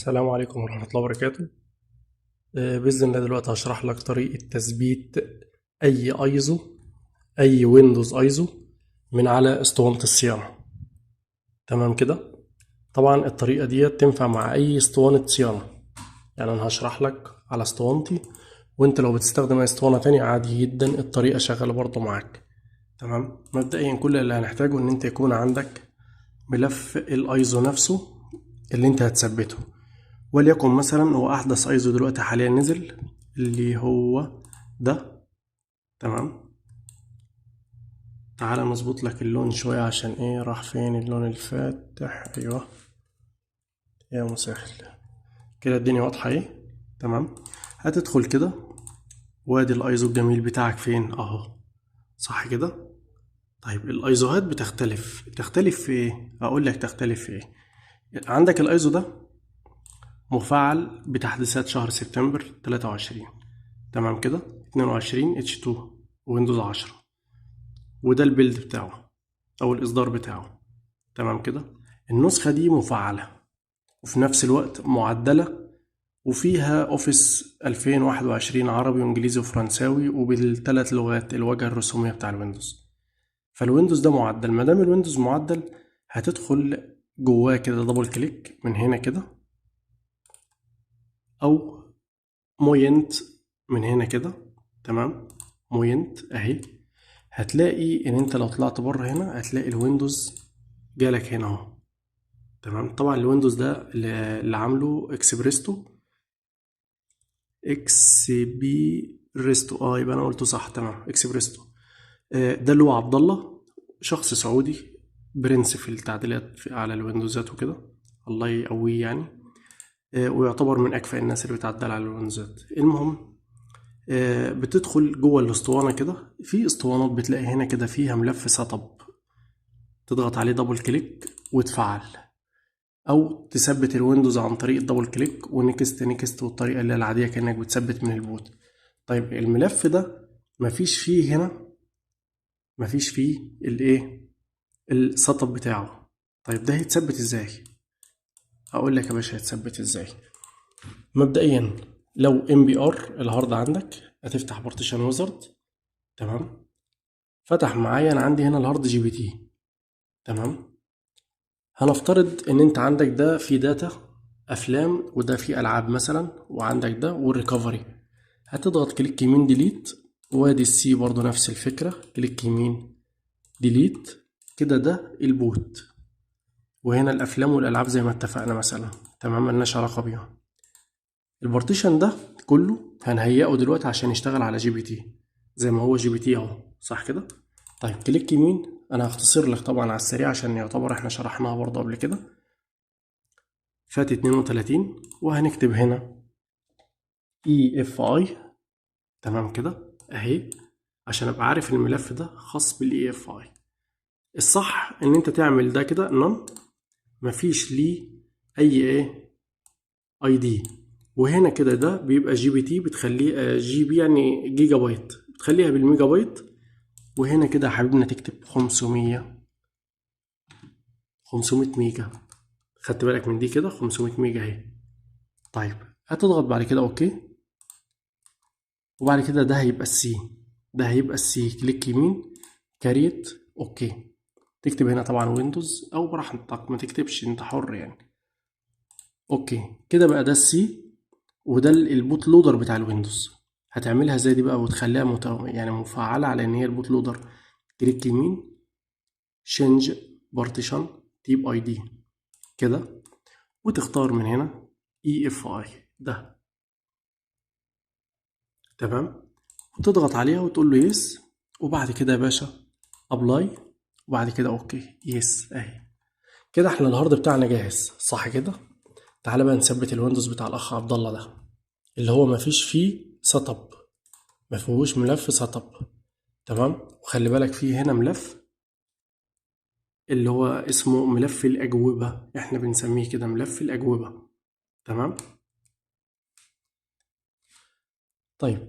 السلام عليكم ورحمة الله وبركاته. بإذن الله دلوقتي هشرح لك طريقة تثبيت أي ايزو، أي Windows ISO من على اسطوانة الصيانة. تمام كده؟ طبعا الطريقة دي تنفع مع أي اسطوانة صيانة، يعني أنا هشرح لك على اسطوانتي، وانت لو بتستخدم أي اسطوانة تانية عادي جدا الطريقة شغالة برضو معاك. تمام؟ مبدئيا كل اللي هنحتاجه ان انت يكون عندك ملف الايزو نفسه اللي انت هتثبته، وليكن مثلا هو احدث ايزو دلوقتي حاليا نزل اللي هو ده. تمام؟ تعالى نظبط لك اللون شوية عشان ايه راح فين اللون الفاتح. ايوه يا مسهل كده الدنيا واضحة ايه. تمام؟ هتدخل كده وادي الايزو الجميل بتاعك فين اهو، صح كده؟ طيب الايزوهات بتختلف، تختلف في ايه؟ اقول لك تختلف في ايه. عندك الايزو ده مفعل بتحديثات شهر سبتمبر 23، تمام كده، 22 H2 Windows 10، وده ال build بتاعه او الاصدار بتاعه. تمام كده؟ النسخة دي مفعلة وفي نفس الوقت معدلة، وفيها Office 2021 عربي وانجليزي وفرنساوي وبالثلاث لغات الواجهة الرسومية بتاع ال Windows. فال Windows ده معدل. ما دام ال Windows معدل هتدخل جواه كده double click من هنا كده، او mount من هنا كده. تمام؟ mount اهي. هتلاقي ان انت لو طلعت بره هنا هتلاقي ال Windows جالك هنا اهو. تمام؟ طبعا ال Windows ده اللي عامله اكسبريستو، اكسبيريستو، يبقى انا قلته صح. تمام، اكسبريستو. ده اللي هو عبد الله، شخص سعودي برنس في التعديلات على الويندوزات وكده، الله يقويه يعني. ويعتبر من اكفأ الناس اللي بتعدل على الويندوزات. المهم، بتدخل جوه الاسطوانه كده، في اسطوانات بتلاقي هنا كده فيها ملف setup، تضغط عليه double click وتفعل، او تثبت ال Windows عن طريق ال double click و next next، والطريقه اللي هي العاديه كانك بتثبت من ال boot. طيب الملف ده مفيش فيه هنا، مفيش فيه الايه ال setup بتاعه. طيب ده هيتثبت ازاي؟ اقول لك يا باشا هيتثبت ازاي. مبدئيا لو MBR ال hard عندك هتفتح partition wizard. تمام؟ فتح معايا، انا عندي هنا ال hard GPT. تمام؟ هنفترض ان انت عندك ده في data افلام، وده في العاب مثلا، وعندك ده وال recovery. هتضغط click يمين delete، وادي ال C برضو نفس الفكرة، click يمين delete كده، ده ال boot. وهنا الافلام والالعاب زي ما اتفقنا مثلا. تمام؟ ملناش علاقة بيها. ال partition ده كله هنهيئه دلوقتي عشان يشتغل على GPT زي ما هو GPT اهو، صح كده؟ طيب click يمين، انا هختصر لك طبعا على السريع عشان يعتبر احنا شرحناها برضه قبل كده. FAT 32، وهنكتب هنا EFI. تمام كده اهي، عشان ابقى عارف الملف ده خاص بال EFI. الصح ان انت تعمل ده كده none، مفيش ليه اي ايه ID. وهنا كده ده بيبقى GPT، بتخليه GB يعني جيجا بايت، بتخليها بالميجا بايت. وهنا كده يا حبيبنا تكتب 500 ميجا. خدت بالك من دي كده؟ 500 ميجا اهي. طيب هتضغط بعد كده okay، وبعد كده ده هيبقى ال C، ده هيبقى ال C، click يمين create okay. تكتب هنا طبعا Windows او براحتك ما تكتبش، انت حر يعني. okay كده بقى ده ال C، وده ال boot loader بتاع ال Windows. هتعملها ازاي دي بقى وتخليها يعني مفعلة على ان هي ال boot loader؟ click يمين change partition type ID كده، وتختار من هنا EFI ده. تمام؟ وتضغط عليها وتقول له yes، وبعد كده يا باشا apply، وبعد كده okay yes اهي. كده احنا ال hard بتاعنا جاهز، صح كده؟ تعالى بقى نثبت ال Windows بتاع الاخ عبد الله ده، اللي هو مفيش فيه setup، مفيهوش ملف setup. تمام؟ وخلي بالك فيه هنا ملف اللي هو اسمه ملف الأجوبة، احنا بنسميه كده ملف الأجوبة. تمام؟ طيب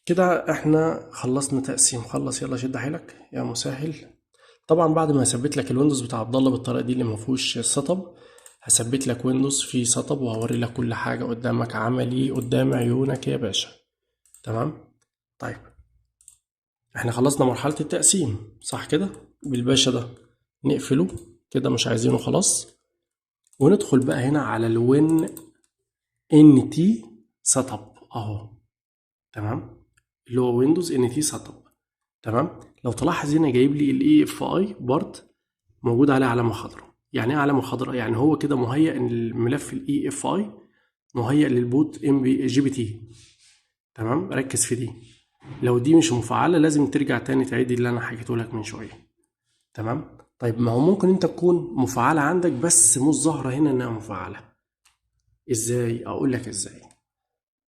كده احنا خلصنا تقسيم. خلص، يلا شد حيلك يا مسهل. طبعا بعد ما اثبت لك ال Windows بتاع عبد الله بالطريقه دي اللي ما فيهوش setup، هثبت لك Windows في setup وهوري لك كل حاجة قدامك عملي قدام عيونك يا باشا. تمام. طيب احنا خلصنا مرحلة التقسيم صح كده بالباشا ده، نقفله كده مش عايزينه خلاص، وندخل بقى هنا على ال Win NT setup اهو. تمام، اللي هو Windows NT setup. تمام، لو تلاحظ هنا جايب لي ال EFI part موجود عليه علامة خضراء. يعني ايه علامة خضراء؟ يعني هو كده مهيئ ان الملف ال EFI مهيئ لل boot MP GPT. تمام، ركز في دي، لو دي مش مفعله لازم ترجع تاني تعيد اللي انا حكيته لك من شوية. تمام. طيب ما هو ممكن انت تكون مفعله عندك بس مش ظاهره هنا انها مفعله. ازاي؟ اقول لك ازاي.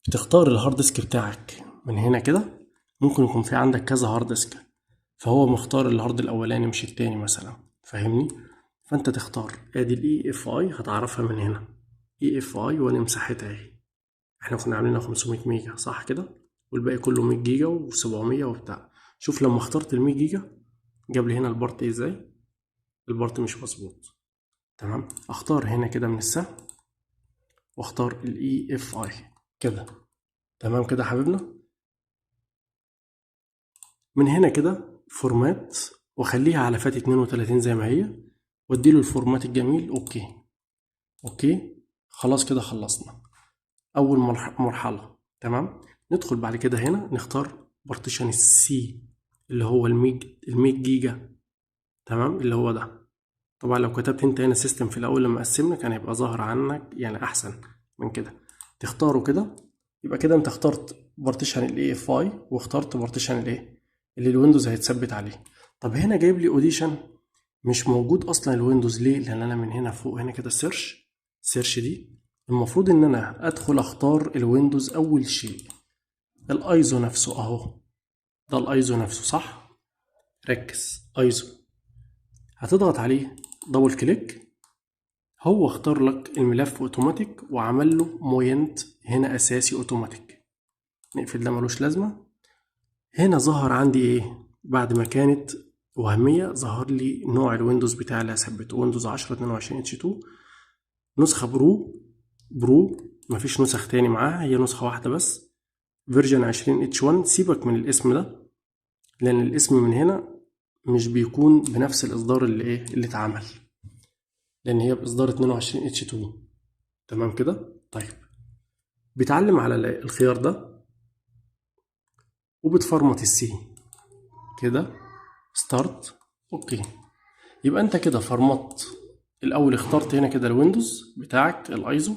بتختار ال hard disk بتاعك من هنا كده، ممكن يكون في عندك كذا hard disk، فهو مختار ال hard الاولاني مش التاني مثلا، فاهمني؟ فانت تختار ادي ال EFI، هتعرفها من هنا EFI، وانا مساحتها اهي، احنا كنا عاملينها 500 ميجا صح كده، والباقي كله 100 جيجا و700 وبتاع. شوف لما اخترت ال 100 جيجا جاب لي هنا ال part ازاي، ال part مش مظبوط. تمام، اختار هنا كده من السهم واختار ال EFI كده. تمام كده يا حبيبنا. من هنا كده format، واخليها على FAT 32 زي ما هي، واديله ال format الجميل. okay okay، خلاص كده خلصنا اول مرحلة. تمام، ندخل بعد كده هنا نختار partition ال C اللي هو الميج جيجا. تمام، اللي هو ده. طبعا لو كتبت انت هنا system في الاول لما قسمنا كان هيبقى ظاهر عنك يعني احسن من كده. تختاره كده، يبقى كده انت اخترت partition ال EFI واخترت partition الايه اللي ال Windows هيتثبت عليه. طب هنا جايب لي edition مش موجود اصلا ال Windows، ليه؟ لان انا من هنا فوق هنا كده search، search دي المفروض ان انا ادخل اختار ال Windows اول شيء، الايزو نفسه اهو، ده الايزو نفسه صح؟ ركز، ايزو، هتضغط عليه double click، هو اختار لك الملف اوتوماتيك وعمل له mount هنا اساسي اوتوماتيك. نقفل ده ملوش لازمه. هنا ظهر عندي ايه؟ بعد ما كانت وهمية ظهر لي نوع ال Windows بتاعي اللي هثبته، Windows 10 22 H 2 نسخه Pro، مفيش نسخ تاني معاها، هي نسخه واحدة بس، version 20 H 1. سيبك من الاسم ده لان الاسم من هنا مش بيكون بنفس الاصدار اللي ايه اللي اتعمل، لان هي باصدار 22 H 2. تمام كده. طيب بتعلم على الخيار ده وبتفرمط ال C كده start okay. يبقى انت كده فرمطت الاول، اخترت هنا كده ال Windows بتاعك الايزو،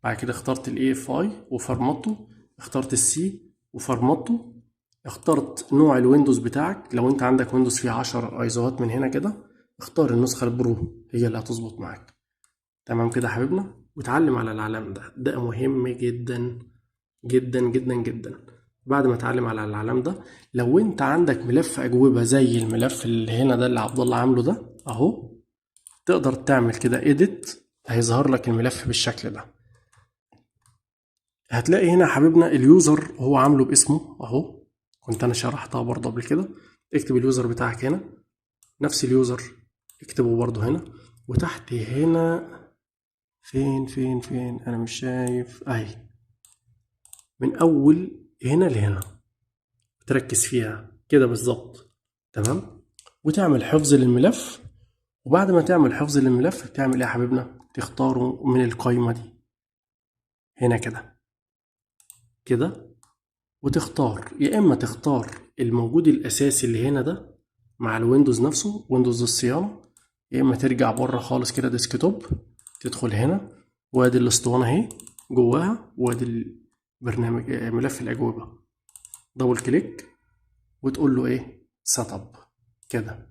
بعد كده اخترت ال EFI وفرمطته، اخترت ال C وفرمطته، اخترت نوع ال Windows بتاعك. لو انت عندك Windows فيه 10 ايزوهات من هنا كده اختار النسخة ال Pro هي اللي هتظبط معاك. تمام كده يا حبيبنا. وتعلم على العلام ده، ده مهم جدا جدا جدا جدا. بعد ما تعلم على العلام ده، لو انت عندك ملف اجوبة زي الملف اللي هنا ده اللي عبد الله عامله ده اهو، تقدر تعمل كده edit، هيظهر لك الملف بالشكل ده. هتلاقي هنا يا حبيبنا ال user هو عامله باسمه اهو، كنت انا شرحتها برضه قبل كده. اكتب ال user بتاعك هنا، نفس ال user اكتبه برضه هنا، وتحت هنا فين فين فين انا مش شايف اهي، من اول هنا لهنا تركز فيها كده بالظبط. تمام، وتعمل حفظ للملف. وبعد ما تعمل حفظ للملف بتعمل ايه يا حبيبنا؟ تختاره من القايمة دي هنا كده كده، وتختار يا اما تختار الموجود الاساسي اللي هنا ده مع ال Windows نفسه، Windows الصيانة، يا اما ترجع بره خالص كده desktop، تدخل هنا وادي الاسطوانة اهي جواها، وادي البرنامج ملف الاجوبة، double click وتقول له ايه؟ setup كده.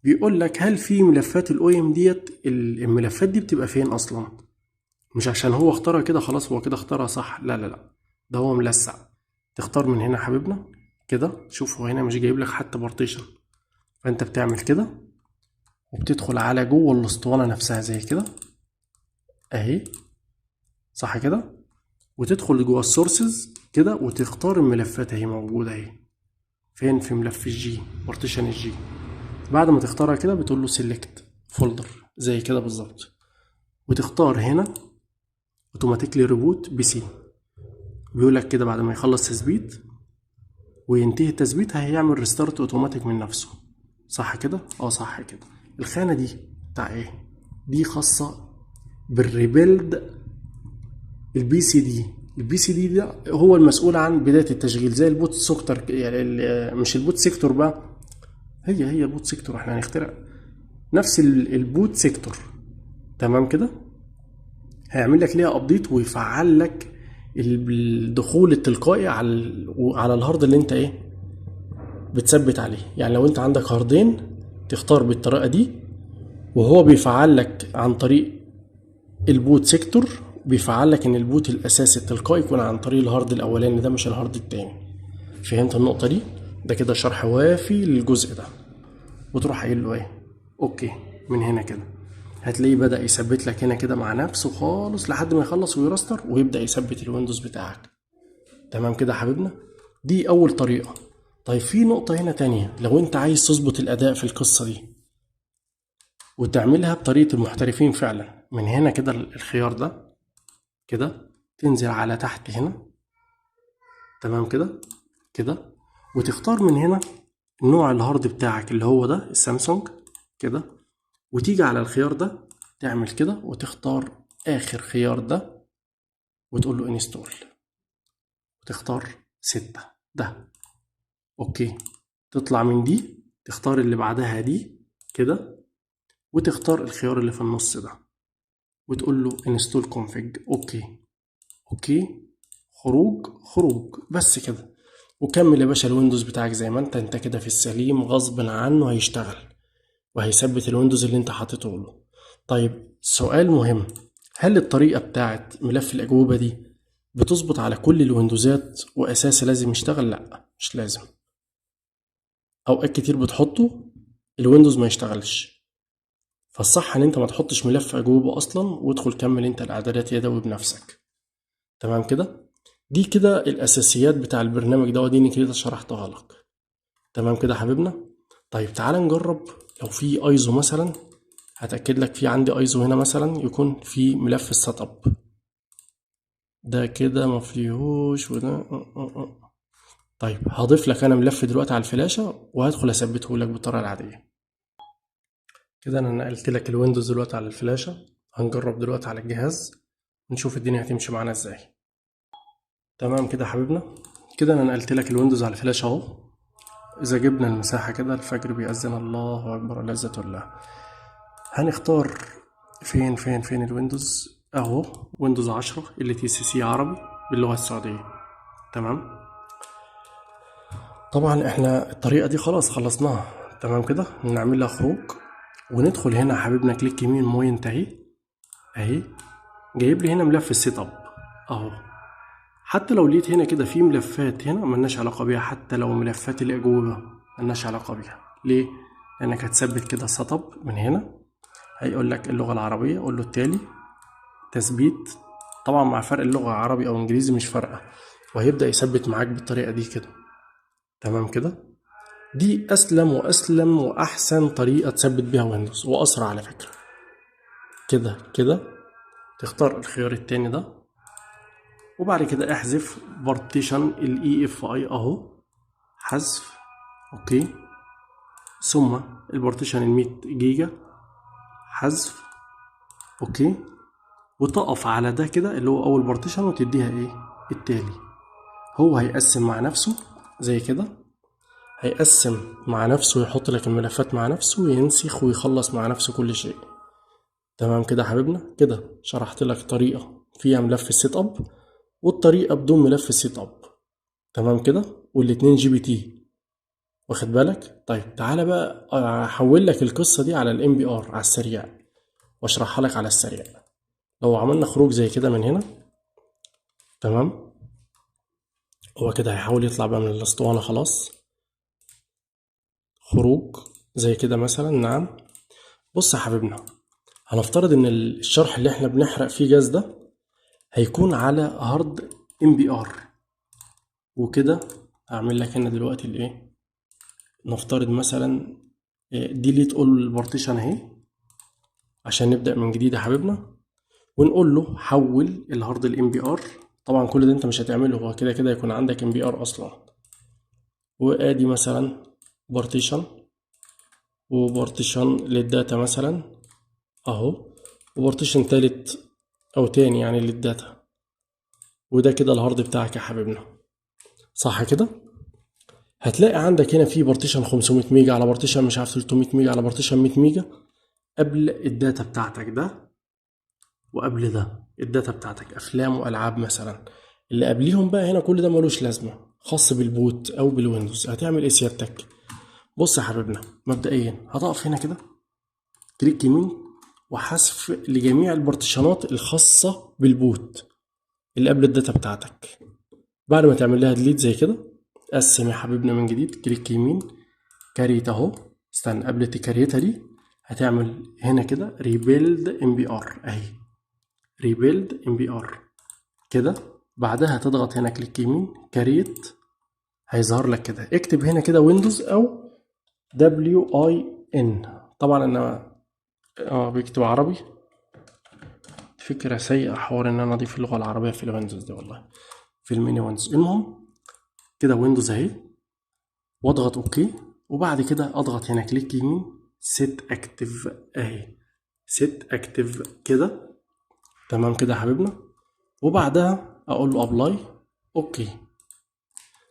بيقول لك هل في ملفات ال OEM ديت؟ الملفات دي بتبقى فين اصلا؟ مش عشان هو اختارها كده خلاص هو كده اختارها صح، لا لا لا، ده هو ملسع. تختار من هنا حبيبنا كده، شوف هو هنا مش جايب لك حتى partition، فانت بتعمل كده وبتدخل على جوه الاسطوانة نفسها زي كده اهي صح كده، وتدخل جوه ال sources كده وتختار الملفات اهي موجودة اهي فين؟ في ملف ال G، partition ال G. بعد ما تختارها كده بتقول له select folder زي كده بالظبط، وتختار هنا automatically reboot PC. بيقول لك كده بعد ما يخلص تثبيت وينتهي التثبيت هيعمل restart اوتوماتيك من نفسه، صح كده؟ صح كده. الخانة دي بتاع ايه؟ دي خاصة بال rebuild ال BCD. ال BCD ده هو المسؤول عن بداية التشغيل، زي ال boot sector، يعني مش ال boot sector بقى، هي ال boot sector، احنا هنخترع نفس ال boot sector. تمام كده؟ هيعمل لك ليها update ويفعل لك الدخول التلقائي على ال hard اللي انت ايه بتثبت عليه. يعني لو انت عندك هاردين تختار بالطريقة دي، وهو بيفعل لك عن طريق ال boot sector، بيفعل لك ان ال boot الاساسي التلقائي يكون عن طريق ال hard الاولاني ده مش ال hard التاني. فهمت النقطة دي؟ ده كده شرح وافي للجزء ده. وتروح قايل له ايه؟ okay. من هنا كده هتلاقيه بدأ يثبت لك هنا كده مع نفسه خالص لحد ما يخلص ويرستر ويبدأ يثبت ال Windows بتاعك. تمام كده يا حبيبنا؟ دي أول طريقة. طيب في نقطة هنا تانية، لو أنت عايز تظبط الأداء في القصة دي وتعملها بطريقة المحترفين فعلا، من هنا كده الخيار ده كده تنزل على تحت هنا، تمام كده كده، وتختار من هنا نوع ال hard بتاعك اللي هو ده السامسونج كده، وتيجي على الخيار ده تعمل كده وتختار آخر خيار ده وتقول له install وتختار 6 ده. okay، تطلع من دي تختار اللي بعدها دي كده، وتختار الخيار اللي في النص ده وتقول له install config. okay okay، خروج خروج، بس كده. وكمل يا باشا ال Windows بتاعك زي ما انت كده في السليم، غصب عنه هيشتغل وهيثبت ال Windows اللي انت حاطته له. طيب سؤال مهم، هل الطريقة بتاعت ملف الأجوبة دي بتظبط على كل الويندوزات وأساسي لازم يشتغل؟ لا مش لازم، أوقات كتير بتحطه ال Windows ما يشتغلش، فالصح ان انت ما تحطش ملف أجوبة أصلا، وادخل كمل انت الإعدادات يدوي بنفسك. تمام كده؟ دي كده الأساسيات بتاع البرنامج ده، وديني كده شرحتها لك. تمام كده يا حبيبنا؟ طيب تعال نجرب لو في ايزو مثلا، هتأكد لك في عندي ايزو هنا مثلا يكون في ملف ال setup ده كده ما فيهوش وده. طيب هضيف لك انا ملف دلوقتي على الفلاشة وهدخل اثبته لك بالطريقة العادية. كده انا نقلت لك ال Windows دلوقتي على الفلاشة، هنجرب دلوقتي على الجهاز ونشوف الدنيا هتمشي معانا ازاي. تمام كده يا حبيبنا؟ كده انا نقلت لك ال Windows على الفلاشة اهو. اذا جبنا المساحة كده، الفجر بيأذن، الله اكبر لذة الله. هنختار فين فين فين ال Windows؟ اهو Windows 10 LTSC عربي باللغة السعودية. تمام، طبعا احنا الطريقة دي خلاص خلصناها. تمام كده، نعمل لها خروج وندخل هنا يا حبيبنا، click يمين mount اهي اهي، جايب لي هنا ملف ال setup اهو. حتى لو لقيت هنا كده في ملفات هنا ملناش علاقة بيها، حتى لو ملفات الأجوبة ملناش علاقة بيها. ليه؟ لأنك هتثبت كده setup من هنا، هيقول لك اللغة العربية، قول له التالي تثبيت، طبعا مع فرق اللغة عربي أو إنجليزي مش فارقة، وهيبدأ يثبت معاك بالطريقة دي كده. تمام كده؟ دي أسلم وأسلم وأحسن طريقة تثبت بيها Windows، وأسرع على فكرة. كده كده تختار الخيار التاني ده، وبعد كده احذف partition ال EFI اهو، حذف okay، ثم ال partition ال 100 جيجا حذف okay، وتقف على ده كده اللي هو اول partition وتديها ايه التالي. هو هيقسم مع نفسه زي كده، هيقسم مع نفسه ويحط لك الملفات مع نفسه وينسخ ويخلص مع نفسه كل شيء. تمام كده يا حبيبنا؟ كده شرحت لك طريقة فيها ملف ال setup والطريقة بدون ملف ال setup. تمام كده، والاتنين GPT، واخد بالك؟ طيب تعالى بقى احول لك القصة دي على ال MBR على السريع واشرحها لك على السريع. لو عملنا خروج زي كده من هنا، تمام، هو كده هيحاول يطلع بقى من الاسطوانة خلاص. خروج زي كده مثلا، نعم. بص يا حبيبنا، هنفترض ان الشرح اللي احنا بنحرق فيه جاز ده هيكون على hard MBR وكده. هعمل لك هنا دلوقتي الايه، نفترض مثلا delete all partition اهي عشان نبدأ من جديد يا حبيبنا. ونقول له حول ال hard ال MBR. طبعا كل ده انت مش هتعمله، هو كده كده يكون عندك MBR اصلا. وادي مثلا partition و partition لل data مثلا اهو، و partition تالت او تاني يعني لل data. وده كده ال hard بتاعك يا حبيبنا، صح كده؟ هتلاقي عندك هنا في partition 500 ميجا على partition مش عارف 300 ميجا على partition 100 ميجا قبل ال data بتاعتك ده، وقبل ده ال data بتاعتك افلام والعاب مثلا. اللي قبليهم بقى هنا كل ده ملوش لازمه، خاص بال boot او بال Windows. هتعمل ايه سيادتك؟ بص يا حبيبنا، مبدئيا هتقف هنا كده click يمين وحذف لجميع ال partition ات الخاصة بال boot اللي قبل ال data بتاعتك. بعد ما تعمل لها delete زي كده، قسم يا حبيبنا من جديد، click يمين create اهو. استنى، قبل ت create ها دي هتعمل هنا كده rebuild MBR اهي، rebuild MBR كده. بعدها تضغط هنا click يمين create، هيظهر لك كده، اكتب هنا كده Windows او WIN. طبعا انا بيكتب عربي، فكرة سيئة حوار ان انا اضيف اللغة العربية في ال Windows دي والله، في ال mini Windows. المهم كده Windows اهي، واضغط okay، وبعد كده اضغط هنا click يمين set active اهي، set active كده. تمام كده يا حبيبنا. وبعدها اقول له apply okay،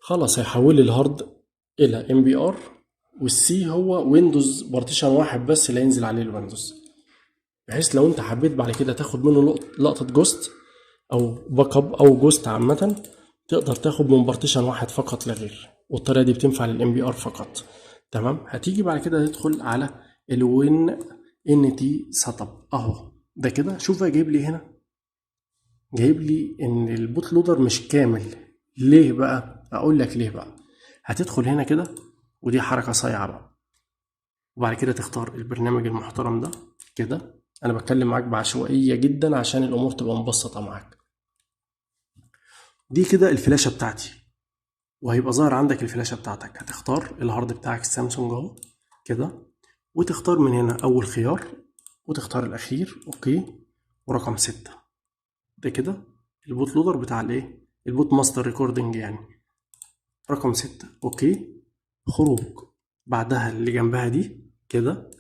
خلاص هيحول لي ال hard الى MBR، وال C هو Windows partition واحد بس اللي هينزل عليه ال Windows، بحيث لو انت حبيت بعد كده تاخد منه لقطة ghost او backup او ghost عامة، تقدر تاخد من partition واحد فقط لا غير. والطريقة دي بتنفع لل MBR فقط. تمام. هتيجي بعد كده تدخل على ال WinNT setup اهو ده كده. شوف بقى جايب لي هنا، جايب لي ان ال boot loader مش كامل. ليه بقى؟ اقول لك ليه بقى. هتدخل هنا كده، ودي حركة صايعة بقى، وبعد كده تختار البرنامج المحترم ده كده. انا بتكلم معاك بعشوائية جدا عشان الامور تبقى مبسطة معاك. دي كده الفلاشة بتاعتي، وهيبقى ظاهر عندك الفلاشة بتاعتك. هتختار ال hard بتاعك السامسونج اهو كده، وتختار من هنا اول خيار وتختار الاخير okay، ورقم 6 ده كده ال boot loader بتاع الايه، ال boot master recording يعني، رقم 6 okay، خروج. بعدها اللي جنبها دي كده،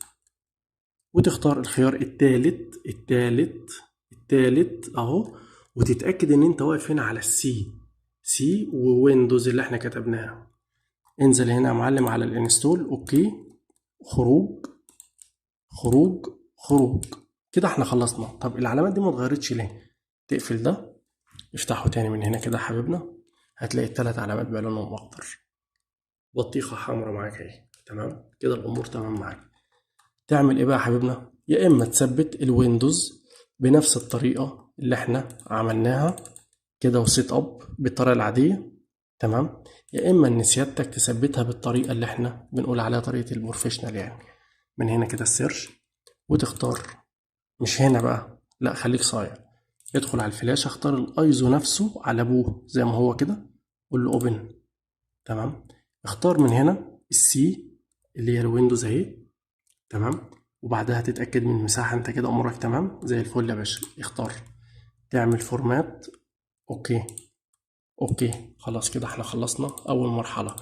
وتختار الخيار التالت التالت التالت اهو، وتتأكد ان انت واقف هنا على ال C، C و Windows اللي احنا كتبناها. انزل هنا يا معلم على ال install okay، خروج خروج خروج. كده احنا خلصنا. طب العلامات دي ما اتغيرتش ليه؟ تقفل ده، افتحه تاني من هنا كده يا حبيبنا، هتلاقي التلات علامات بقى لونهم اخضر، بطيخة حمرا معاك اهي. تمام كده الامور تمام معاك. تعمل ايه بقى يا حبيبنا؟ يا اما تثبت ال Windows بنفس الطريقة اللي احنا عملناها كده و set up بالطريقة العادية، تمام، يا اما ان سيادتك تثبتها بالطريقة اللي احنا بنقول عليها طريقة ال professional يعني. من هنا كده ال search وتختار، مش هنا بقى، لا خليك صايع، ادخل على الفلاشة، اختار الايزو نفسه على ابوه زي ما هو كده، قول له open. تمام، اختار من هنا ال C اللي هي ال Windows اهي. تمام، وبعدها تتأكد من المساحة، انت كده امورك تمام زي الفل يا باشا. اختار تعمل format okay okay، خلاص كده احنا خلصنا اول مرحلة.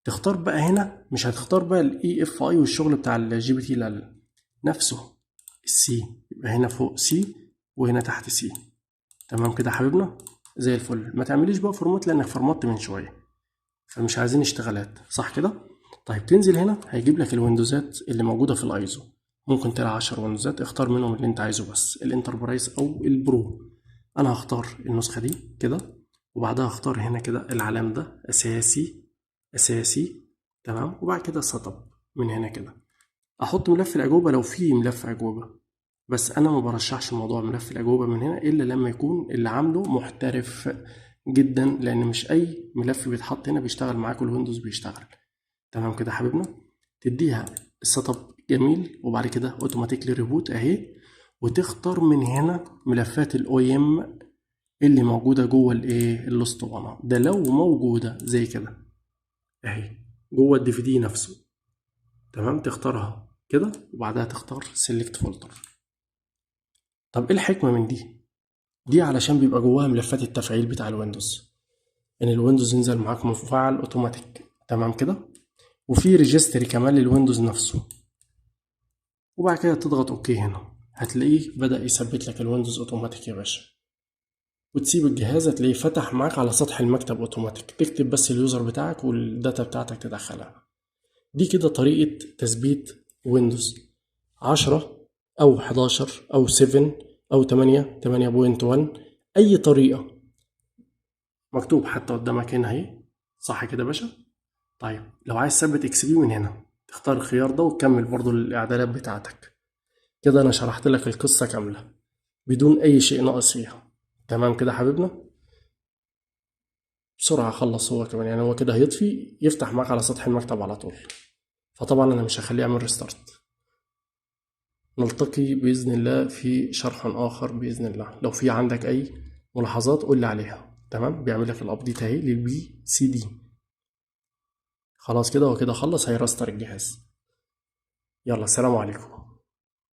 تختار بقى هنا، مش هتختار بقى ال EFI والشغل بتاع ال GPT، لا نفسه ال C، يبقى هنا فوق C وهنا تحت C. تمام كده يا حبيبنا زي الفل. ما تعمليش بقى format لانك فرمت من شوية، فمش عايزين اشتغالات، صح كده؟ طيب تنزل هنا هيجيب لك ال Windows ات اللي موجودة في الايزو، ممكن تلاقي 10 Windows ات، اختار منهم اللي انت عايزه بس، ال Enterprise او ال Pro. انا هختار النسخة دي كده، وبعدها هختار هنا كده العلام ده اساسي اساسي. تمام، وبعد كده setup من هنا كده احط ملف الاجوبة لو في ملف اجوبه، بس انا ما برشحش موضوع ملف الاجوبة من هنا الا لما يكون اللي عامله محترف جدا، لان مش اي ملف بيتحط هنا بيشتغل معاك وال Windows بيشتغل. تمام كده يا حبيبنا، تديها ال setup جميل، وبعد كده automatically reboot اهي، وتختار من هنا ملفات ال OEM اللي موجودة جوه الايه الاسطوانة ده لو موجودة زي كده اهي جوه ال DVD نفسه. تمام، تختارها كده وبعدها تختار select folder. طب ايه الحكمة من دي؟ دي علشان بيبقى جواها ملفات التفعيل بتاع ال Windows، ان ال Windows ينزل معاك مفعل اوتوماتيك. تمام كده. وفي registry كمان لل Windows نفسه. وبعد كده تضغط okay هنا، هتلاقيه بدأ يثبت لك ال Windows اوتوماتيك يا باشا. وتسيب الجهاز هتلاقيه فتح معاك على سطح المكتب اوتوماتيك. تكتب بس ال user بتاعك وال data بتاعتك تدخلها. دي كده طريقة تثبيت Windows 10 أو 11 أو 7 أو 8، 8.1، أي طريقة مكتوب حتى قدامك هنا أهي، صح كده يا باشا؟ طيب لو عايز تثبت XP من هنا تختار الخيار ده وتكمل برضو الإعدادات بتاعتك. كده أنا شرحت لك القصة كاملة بدون أي شيء ناقص فيها. تمام كده حبيبنا؟ بسرعة خلص هو كمان، يعني هو كده هيطفي يفتح معاك على سطح المكتب على طول. فطبعا أنا مش هخليه يعمل restart. نلتقي بإذن الله في شرح آخر بإذن الله. لو في عندك أي ملاحظات قول لي عليها. تمام، بيعمل لك ال update أهي لل BCD. خلاص كده هو كده خلص، هي restart الجهاز. يلا سلام عليكم.